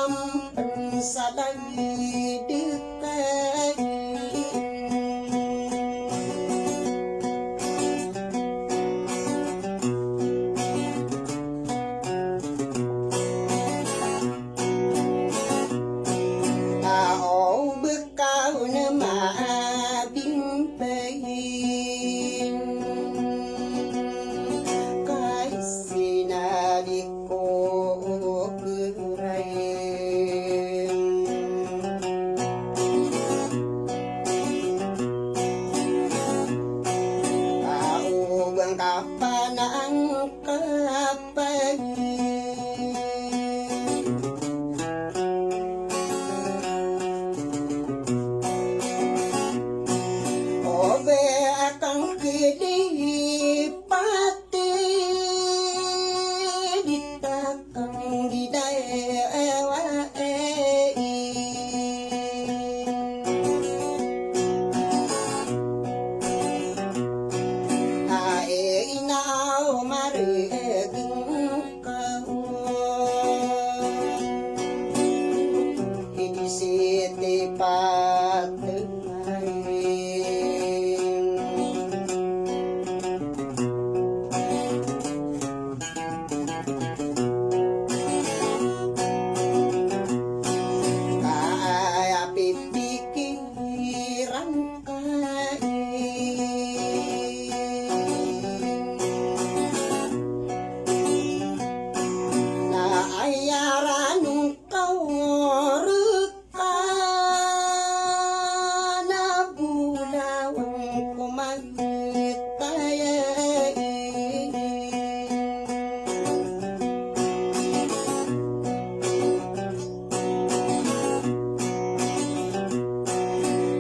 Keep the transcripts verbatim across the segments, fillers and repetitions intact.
Pn sa lagid ka. Aw bkaw na mabimbay ka i sinabi ko kiray. Aw bangka panangkap o ba akn kidi pati di takn di dawa. Ai inaw margn ka o, i di siti patmay. Ka aya pipikiran ka i na aya ranong ka o rka na bolawan ko magtaya i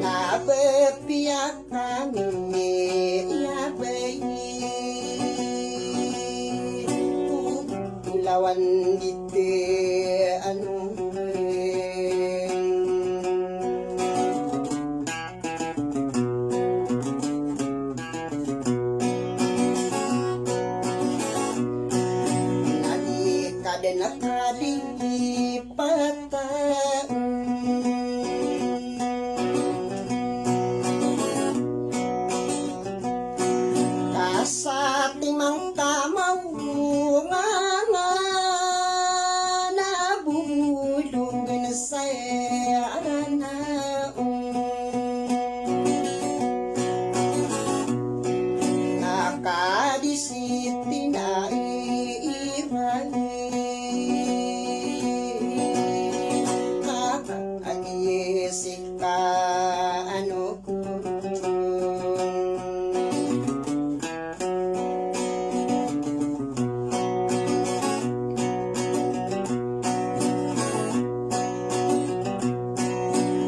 na ba piya kami iya bayi ko bolawan di te ano. Na di ka dn a kalipatan ka sa timang ka mawngangan a bubulog na saya na Ngaka di siti na i iran ngaka a di sika ano ko.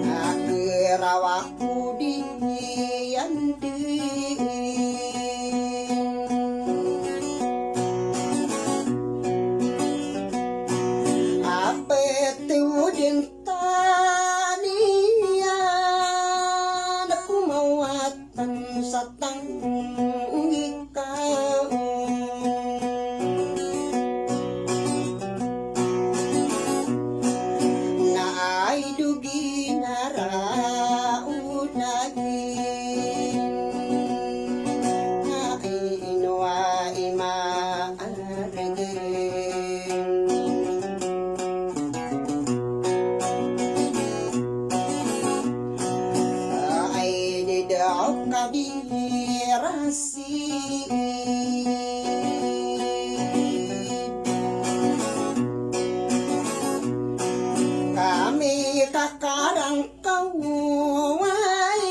Akirawa ko di andi. Apet udin taniyan kumawat tan sa tanggi ka. Na ay dogi na ra o lagi na ino a ima Ay di daw ka di rasi. Kami kakarang kawai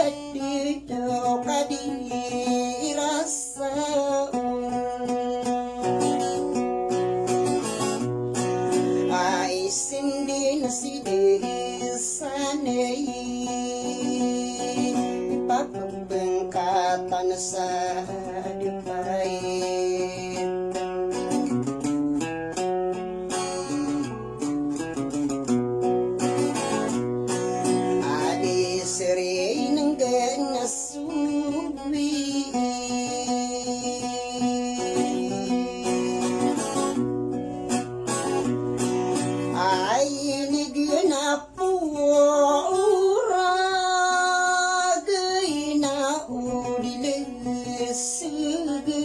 a di daw ka di rasi. Ay sindin sidi sanay ipapabangkatan sa dipay. Orag ina o di lesegen.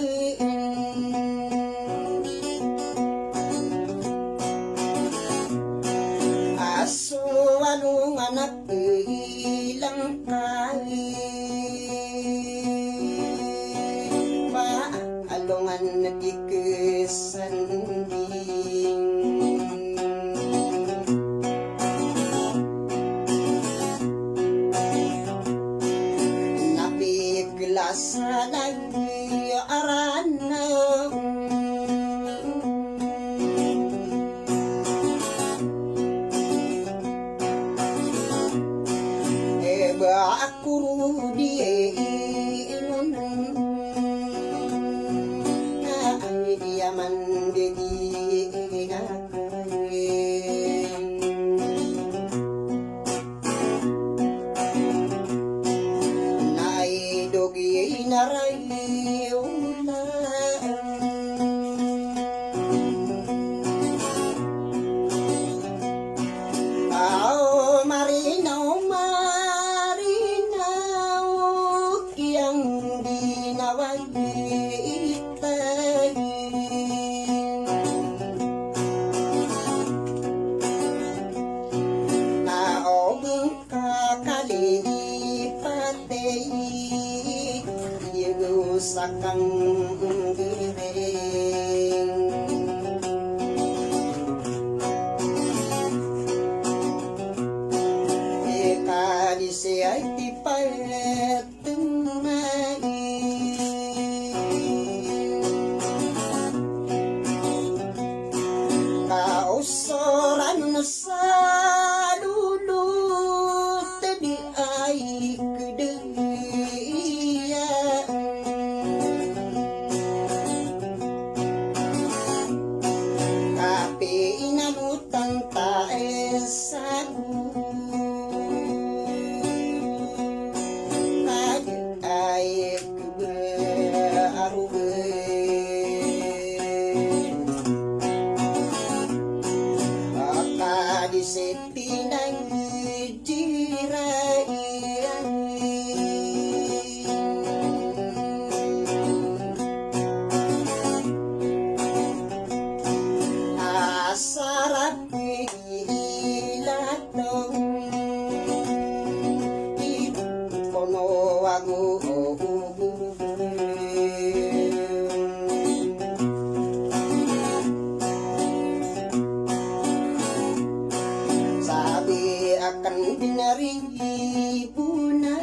Aso alongan a ilang kai. Ba alongan a di kesanding. Nabi kelas a lagi arana. E ba ako roo di ilon. Na ay di aman di di. Na ay dogi na ray ola. Aw marinaw, marinaw, kiyang di na wagi itay. Na o bengkakali ipatay. Igo sakang giring. Ika di siyay ti paleteng mai. Kaosoran sa lolo tadi ay kedeng iya. Kapi inalotan ta esa. Kaji ay kebe arobe. Kaji sepinang. Asarap ilatong i kono ago. Sabi aken di na rin ibonay.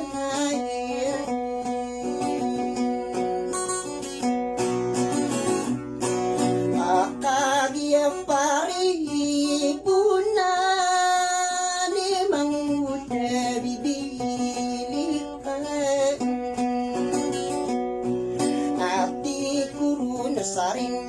Akagiya pari ibonan i mangoda bibili. Ati koron saring